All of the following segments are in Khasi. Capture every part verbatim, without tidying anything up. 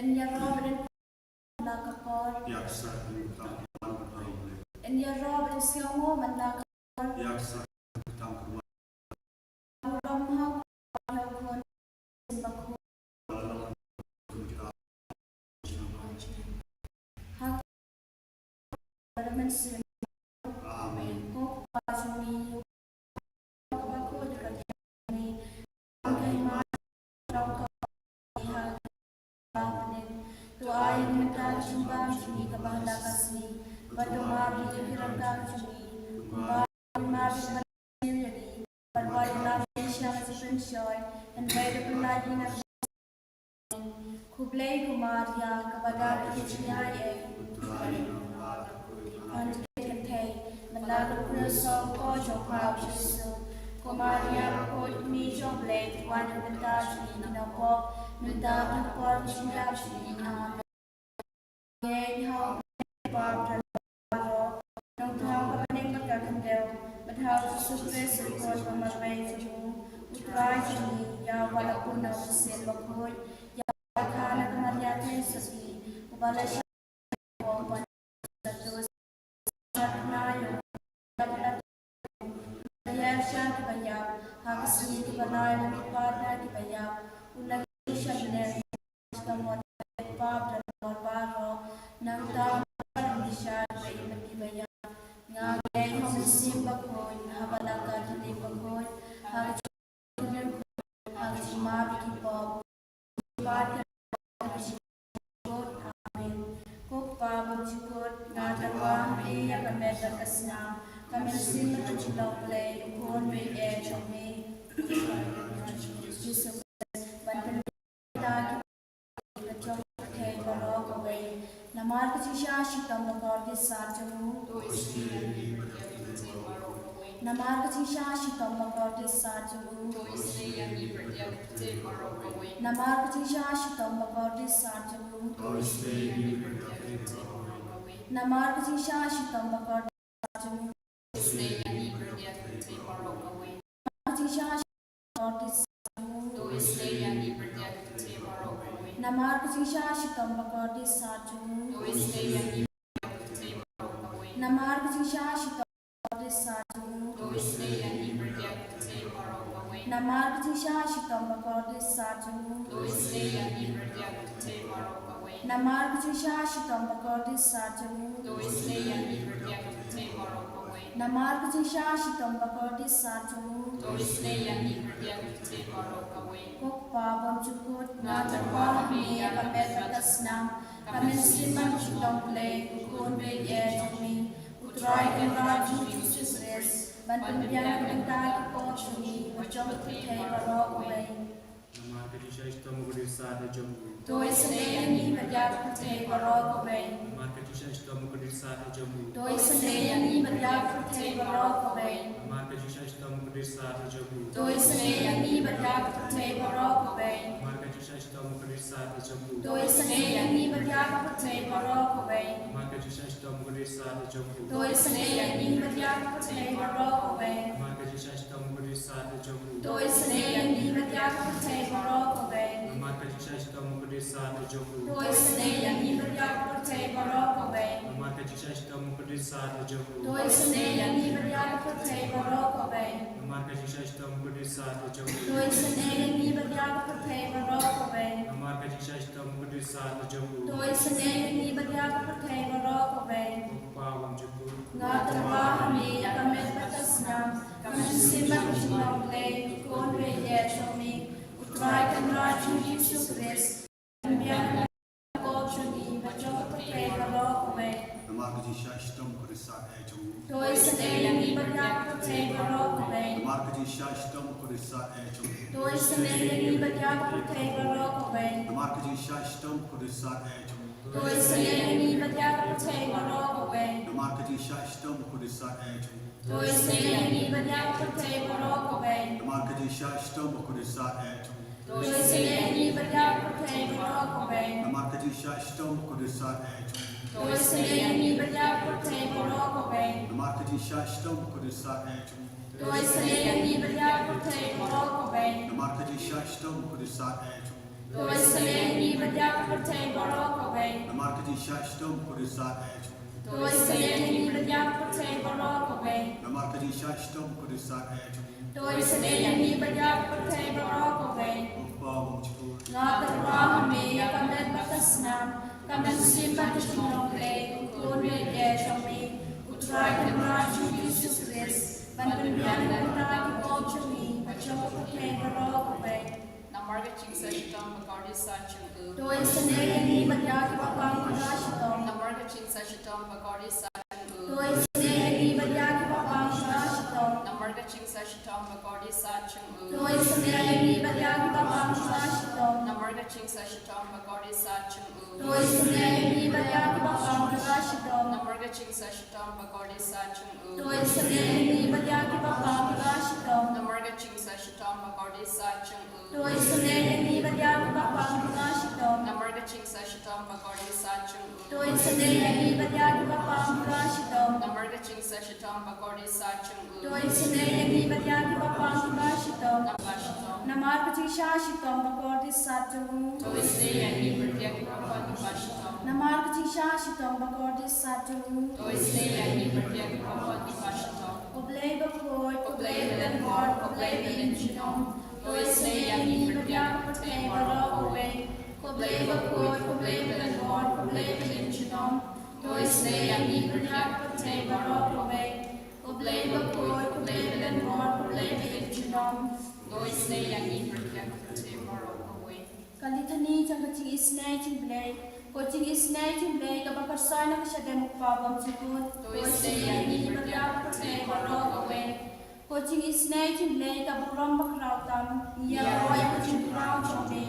Ïaroh bad ïa ka por. Ïa ka por. Ïaroh bad ïa ka por. Ïa ka por. Ïa ka por. Amen. To ai mynta ka jingbam jong ngi kaba ha la ka sngi, bad to map ïa ki jingkyrkhu jong ngi, kumba ngi map ïa kiba la sniew ïa ngi, bad wat ïalam ngi sha ka jingpynshoi, hynrei to pynlait ngi na ka Khublei ko Maria, kaba don bad ka jingaiei. Kynthei, mynta ka por sngewsih jong phi, Jisu. Ko Maria, ko Kmie jong U Blei, to wan na ka bynta jong ngi ki nongpop, mynta bad ha ka por jingïap jong ngi. Amen. Ngi ïeit ha U Blei U Kpa uba don baroh, Nongthoh ka bneng bad ka khyndew, bad ha U Jisu Khrist U Khun ba marwei jong U, U Trai jong ngi, ïa uba la bun na U Mynsiem Bakhuid, ïa uba la kha na ka Maria Theisotti, uba la shah ha ka sngi kiba ïap, ha ka sngi kiba lai, u la ïaid sha ki ba ïap, u la ïaid sha bneng, ka mut ba pap da bor baroh, nangta u la ïaid sha ki ba ïap. Nga ngeit ha U Mynsiem Bakhuid, ha ka Balang Katholik bakhuid, ha ka jingmap ïa ki pop. Amen. Ko Kpa bymjukut, nga tyrwa ha me ïa ka met bad ka snam, ka mynsiem bad ka jinglong Blei, U Khun baieit jong me. Jisu Khrist, ban pynbiang ïa ka jong ka pyrthei baroh kawei. Namar ka jingshah shitom bakordit sat jong u. Namar ka jingshah shitom bakordit sat jong u. Namar ka jingshah shitom bakordit sat jong u. Namar ka jingshah shitom bakordit sat jong u. Namar ka jingshah shitom bakordit sat jong u. Namar ka jingshah shitom bakordit sat jong u. Namar ka jingshah shitom bakordit sat jong u. Namar ka jingshah shitom bakordit sat jong u. Namar ka jingshah shitom bakordit sat jong u. Ko Kpa bymjukut, nga tyrwa ha me ïa ka met bad ka snam, ka mynsiem bad ka jinglong Blei, U Khun baieit jong me, U Trai Kynrad jong ngi Jisu Khrist, ban pynbiang na ka bynta ki pop jong ngi bad jong ka pyrthei baroh kawei. Namar ka jingshah shitom bakordit sat jong u. To isynei ïa ngi bad ïa ka pyrthei baroh kawei. Namar ka jingshah shitom bakordit sat jong u. To isynei ïa ngi bad ïa ka pyrthei baroh kawei. Namar ka jingshah shitom bakordit sat jong u. To isynei ïa ngi bad ïa ka pyrthei baroh kawei. Namar ka jingshah shitom bakordit sat jong u. To isynei ïa ngi bad ïa ka pyrthei baroh kawei. Namar ka jingshah shitom bakordit sat jong u. To isynei ïa ngi bad ïa ka pyrthei baroh kawei. Namar ka jingshah shitom bakordit sat jong u. To isynei ïa ngi bad ïa ka pyrthei baroh kawei. Namar ka jingshah shitom bakordit sat jong u. To isynei ïa ngi bad ïa ka pyrthei baroh kawei. Namar ka jingshah shitom bakordit sat jong u. To isynei ïa ngi bad ïa ka pyrthei baroh kawei. Namar ka jingshah shitom bakordit sat jong u. To isynei ïa ngi bad ïa ka pyrthei baroh kawei. Namar ka jingshah shitom bakordit sat jong u. To isynei ïa ngi bad ïa ka pyrthei baroh kawei. Ko Kpa bymjukut, nga tyrwa ha me ïa ka met bad ka snam, ka mynsiem bad ka jinglong Blei, U Khun baieit jong me, U Trai Kynrad jong ngi Jisu Khrist, ban pynbiang ïa ka pop jong ngi bad jong ka pyrthei baroh kawei. Namar ka jingshah shitom bakordit sat jong u. To isynei ïa ngi bad ïa ka pyrthei baroh kawei. Namar ka jingshah shitom bakordit sat jong u. To isynei ïa ngi bad ïa ka pyrthei baroh kawei. Namar ka jingshah shitom bakordit sat jong u. To isynei ïa ngi bad ïa ka pyrthei baroh kawei. Namar ka jingshah shitom bakordit sat jong u. To isynei ïa ngi bad ïa ka pyrthei baroh kawei. Namar ka jingshah shitom bakordit sat jong u. To isynei ïa ngi bad ïa ka pyrthei baroh kawei. Namar ka jingshah shitom bakordit sat jong u. To isynei ïa ngi bad ïa ka pyrthei baroh kawei. Namar ka jingshah shitom bakordit sat jong u. To isynei ïa ngi bad ïa ka pyrthei baroh kawei. Namar ka jingshah shitom bakordit sat jong u. To isynei ïa ngi bad ïa ka pyrthei baroh kawei. Namar ka jingshah shitom khudiat eh jong ngi. To isynei ïa ngi bad ïa ka pyrthei baroh kawei. Namar ka jingshah shitom khudiat eh jong ngi. To isynei ïa ngi bad ïa ka pyrthei baroh kawei. Ko Kpa bymjukut. Nga kyrpad ha me ïa ka met bad ka snam, ka mynsiem bad ka jinglong Blei, kum ka lynti jong me, U Trai Kynrad jong ngi U Jisu Khrist, ban pynbiang na ka bynta ki bor jong ngi bad jong ka pyrthei baroh kawei. Namar ka jingsah shitom ba kordit sah jong u. To isynei ïa ngi bad ïa kiba pang kyrpad shitom. Namar ka jingsah shitom ba kordit sah jong u. To isynei ïa ngi bad ïa kiba pang kyrpad shitom. Namar ka jingsah shitom ba kordit sah jong u. To isynei ïa ngi bad ïa kiba pang kyrpad shitom. Namar ka jingsah shitom ba kordit sah jong u. To isynei ïa ngi bad ïa kiba pang kyrpad shitom. Namar ka jingsah shitom ba kordit sah jong u. To isynei ïa ngi bad ïa kiba pang kyrpad shitom. Namar ka jingsah shitom ba kordit sah jong u. To isynei ïa ngi bad ïa kiba pang kyrpad shitom. Namar ka jingsah shitom ba kordit sah jong u. To isynei ïa ngi bad ïa kiba pang kyrpad shitom. Namar ka jingsah shitom ba kordit sah jong u. To isynei ïa ngi bad ïa kiba pang kyrpad shitom. Namar ka jingsah shitom ba kordit sah jong u. To isynei ïa ngi bad ïa kiba pang kyrpad shitom. Namar ka jingsah shitom ba kordit sah jong u. To isynei ïa ngi bad ïa kiba pang kyrpad shitom. Ko Blei bakhuid, ko Blei badonbor, ko Blei baïeit junom. To isynei ïa ngi bad ïa ka pyrthei baroh kawei. Ko Blei bakhuid, ko Blei badonbor, ko Blei baïeit junom. To isynei ïa ngi bad ïa ka pyrthei baroh kawei. Ko Blei bakhuid, ko Blei badonbor, ko Blei baïeit junom. To isynei ïa ngi bad ïa ka pyrthei baroh kawei. Ka Litany jong ka jingisynei jong U Blei. Ko jingisynei jong U Blei kaba kyrshoi na ka shadem U Kpa bymjukut. To isynei ïa ngi bad ïa ka pyrthei baroh kawei. Ko jingisynei jong U Blei ka burom bakhraw tam, ngi ïaroh ïa ka jingkhraw jong me.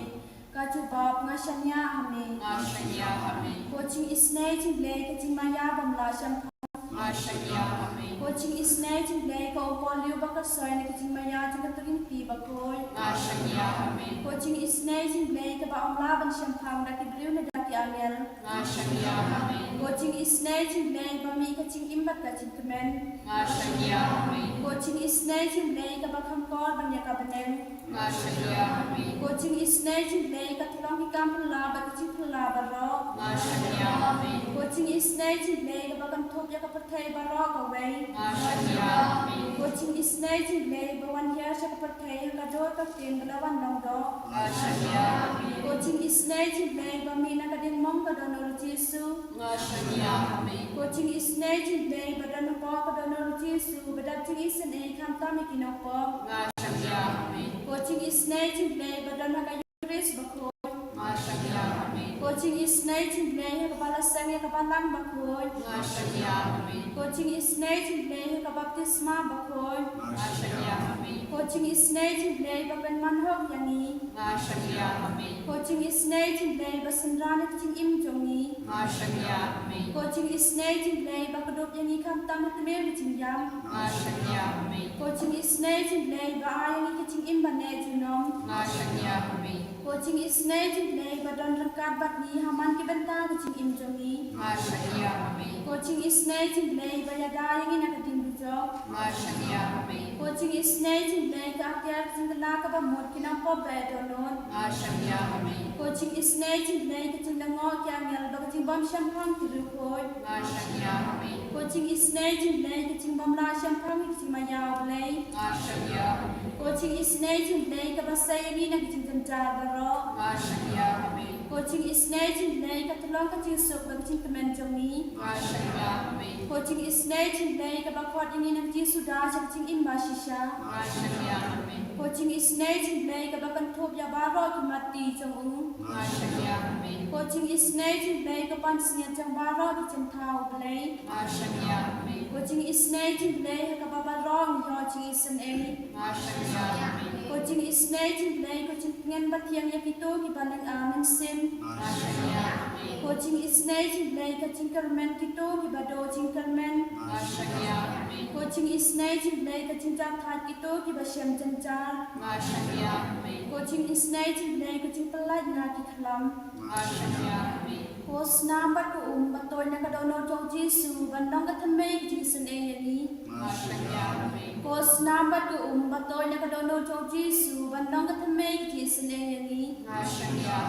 Ka jubab, nga shaniah ha me. Nga shaniah ha me. Ko jingisynei jong U Blei ka jingmaïa bym lah shemphang. Nga shaniah ha me. Ko jingisynei jong U Blei ka u kohliew ba kyrshoi na ka jingmaïa jong ka Trinity bakhuid. Nga shaniah ha me. Ko jingisynei jong U Blei kaba ym lah ban shemphang da ki briew ne da ki angel. Nga shaniah ha me. Ko jingisynei jong U Blei ba mih ka jingim bad ka jingkmen. Nga shaniah ha me. Ko jingisynei jong U Blei kaba kham kor ban ïa ka bneng. Nga shaniah ha me. Ko jingisynei jong U Blei ka tyllong ki kam phylla bad ki jingphylla baroh. Nga shaniah ha me. Ko jingisynei jong U Blei kaba kynthup ïa ka pyrthei baroh kawei. Nga shaniah ha me. Ko jingisynei jong U Blei ba wan hiar sha ka pyrthei ha ka dur ka ktien ba la wan long doh. Nga shaniah ha me. Ko jingisynei jong U Blei ba mih na ka diengmong ka dohnud U Jisu. Nga shaniah ha me. Ko jingisynei jong U Blei ba don hapoh ka dohnud U Jisu ba dap jingisynei khamtam ïa ki nongpop. Nga shaniah ha me. Ko jingisynei jong U Blei ba don ha ka Eucharist bakhuid. Nga shaniah ha me. Ko jingisynei jong U Blei ha kaba la seng ïa ka Balang bakhuid. Nga shaniah ha me. Ko jingisynei jong U Blei ha ka baptisma bakhuid. Nga shaniah ha me. Ko jingisynei jong U Blei ba pynman hok ïa ngi. Nga shaniah ha me. Ko jingisynei jong U Blei ba synran ïa ka jingim jong ngi. Nga shaniah ha me. Ko jingisynei jong U Blei ba kdup ïa ngi khamtam ha tmier ka jingïap. Nga shaniah ha me. Ko jingisynei jong U Blei ba ai ïa ngi ka jingim ba neh junom. Nga shaniah ha me. Ko jingisynei jong U Blei ba don ryngkat bad ngi ha man ki bynta ka jingim jong ngi. Nga shaniah ha me. Ko jingisynei jong U Blei ba ïada ïa ngi na ka diengdujok. Nga shaniah ha me. Ko jingisynei jong U Blei ka atiar ka jingkylla kaba mut ki nongpop ba dohnud. Nga shaniah ha me. Ko jingisynei jong U Blei ka jinglyngngoh ki angel bad ka jingbym shemphang ki riewkhuid. Nga shaniah ha me. Ko jingisynei jong U Blei ka jingbym lah shemphang ïa ka jingmaïa U Blei. Nga shaniah ha me. Ko jingisynei jong U Blei kaba sei ïa ngi na ka jingjynjar baroh. Nga shaniah ha me. Ko jingisynei jong U Blei ka tyllong ka jingsuk bad ka jingkmen jong ngi. Nga shaniah ha me. Ko jingisynei jong U Blei kaba khot ïa ngi na ka jingsuda sha ka jingim bashisha. Nga shaniah ha me. Ko jingisynei jong U Blei kaba kynthup ïa baroh ki matti jong u. Nga shaniah ha me. Ko jingisynei jong U Blei ka pansngiat jong baroh ki jingthaw U Blei. Nga shaniah ha me. Ko jingisynei jong U Blei ha kaba baroh ngi ïoh jingisynei. Nga shaniah ha me. Ko jingisynei jong U Blei ka jingtngen bathiang ïa kito kiba lynga mynsiem. Nga shaniah ha me. Ko jingisynei jong U Blei ka jingkyrmen kito kiba duh jingkyrmen. Nga shaniah ha me. Ko jingisynei jong U Blei ka jingjahthait kito kiba shem jynjar. Nga shaniah ha me. Ko jingisynei jong U Blei ka jingpyllait na ki khlam. Nga shaniah ha me. Ko snam bad ko um ba tuid na ka dohnud jong U Jisu ban long ka thymmei ka jingisynei ïa ngi. Nga shaniah ha me. Ko snam bad ko um ba tuid na ka dohnud jong U Jisu ban long ka thymmei ka jingisynei ïa ngi. Nga shaniah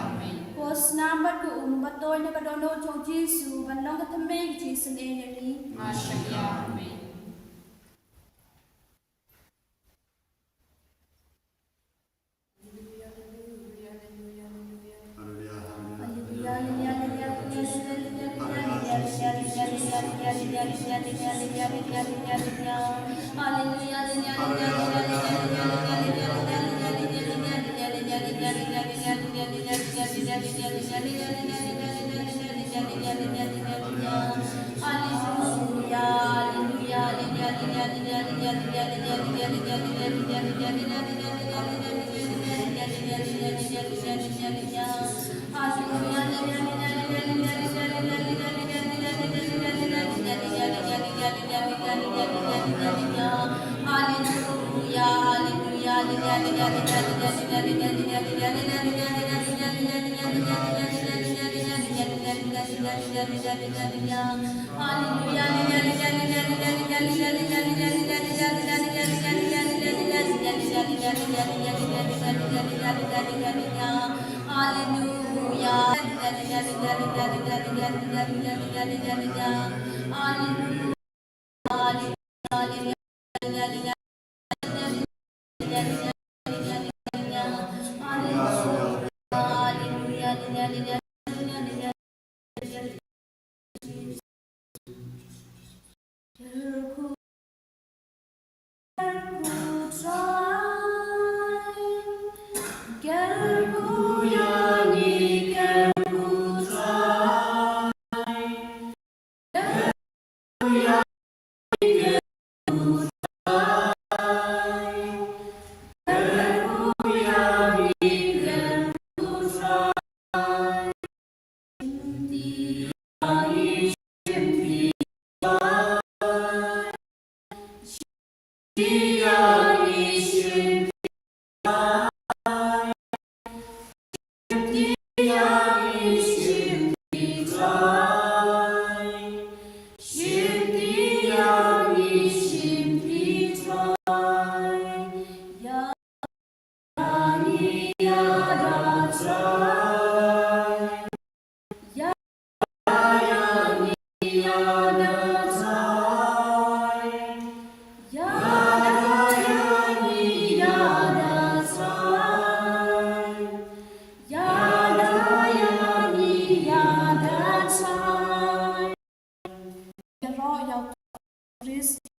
ka um, ba toit na ka dohnud jong u Jisu, ban long ka thymmei ka jingisynei ïa ngi. Nga shim ïa. Amen.